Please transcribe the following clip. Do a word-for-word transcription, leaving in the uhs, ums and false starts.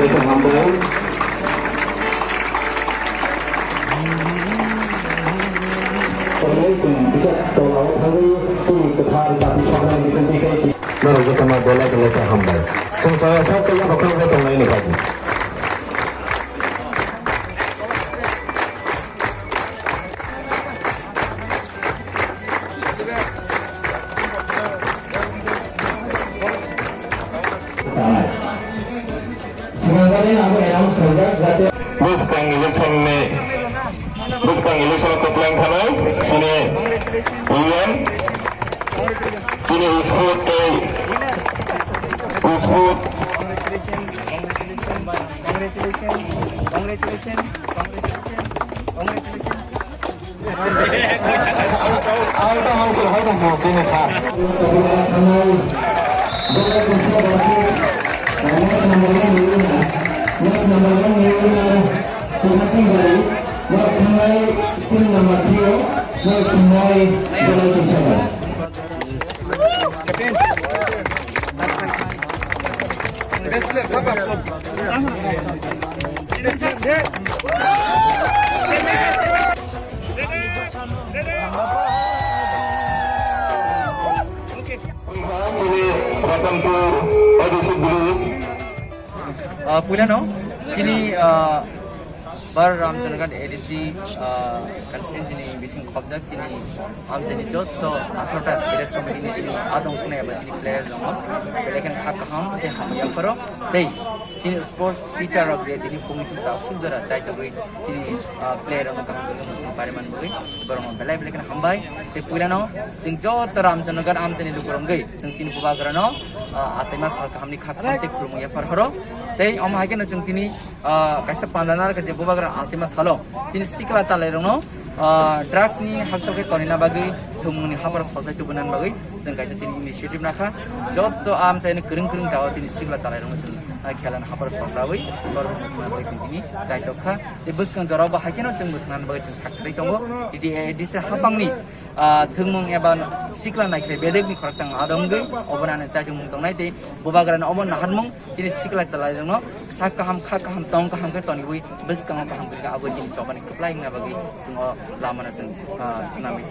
Hambai. Chwng bijap tolao thangwi chini kwthar jati sabrang bisingtwi tei. Norok jotono belai belai khe hambai. Chwng chaya sak khe yaphang tongnai ni bagwi. Bwskang election ni, bwskang election o kwpleng thanai chini U M, chini Usput tei Usput. Ang ta hangse hai tong mo kini sa. Chini Ratanpur A D C bwrwi. Ah, puilano chini, ah, Bar Ramchandraghat A D C, ah, constituency ni bising khobjak chini amchaini jotto atharo ta village committee ni chini adong sunai eba chini player tongo. Belai kheno kha kaham tei hamya pharo tei chini sports teacher rok je tini phungni simi ta suk jora chai togwi chini, ah, player rok kaham tongwi pariman bwgwi borok no belai belai kheno hambai. Tei puilano chwng jotto Ramchandraghat amchaini lukurok wngwi chwng chini bubagrano, ah, achaima sal kahamni kha kaham tei khulumung yaphar horo. Tei omo hai kheno chwng tini, ah, kaisa panda narwkha je bubagra achaima salo chini sikla chalairokno, ah, drugs ni hakchal khe tonina bagwi thwngmungni hapharo sojai tubunani bagwi chwng kaisa tini initiative nakha. Jotto amchaini kwrwng kwrwng jagao tini sikla chalairokno chwng, ah, khelana hapharo sojawi borokno thwngna bagwi chwng tini chaitok kha. Tei bwskang jorao bo hai kheno chwng mwthangna bagwi chwng sak kwrwi tongo. T T A D C hapangni, ah, thwngmung eba sikla naikhe bedekni khoroksa wng adong wngwi obono ano chaitongmung tongnai tei bubagrani omo naharmung chini sikla chalairokno sak kaham kha kaham tong kaham khe toniwi bwskango kaham kwrwi kha abo chini chobani kwplai wngna bagwi chwng o lamano chwng, ah, swnamwi.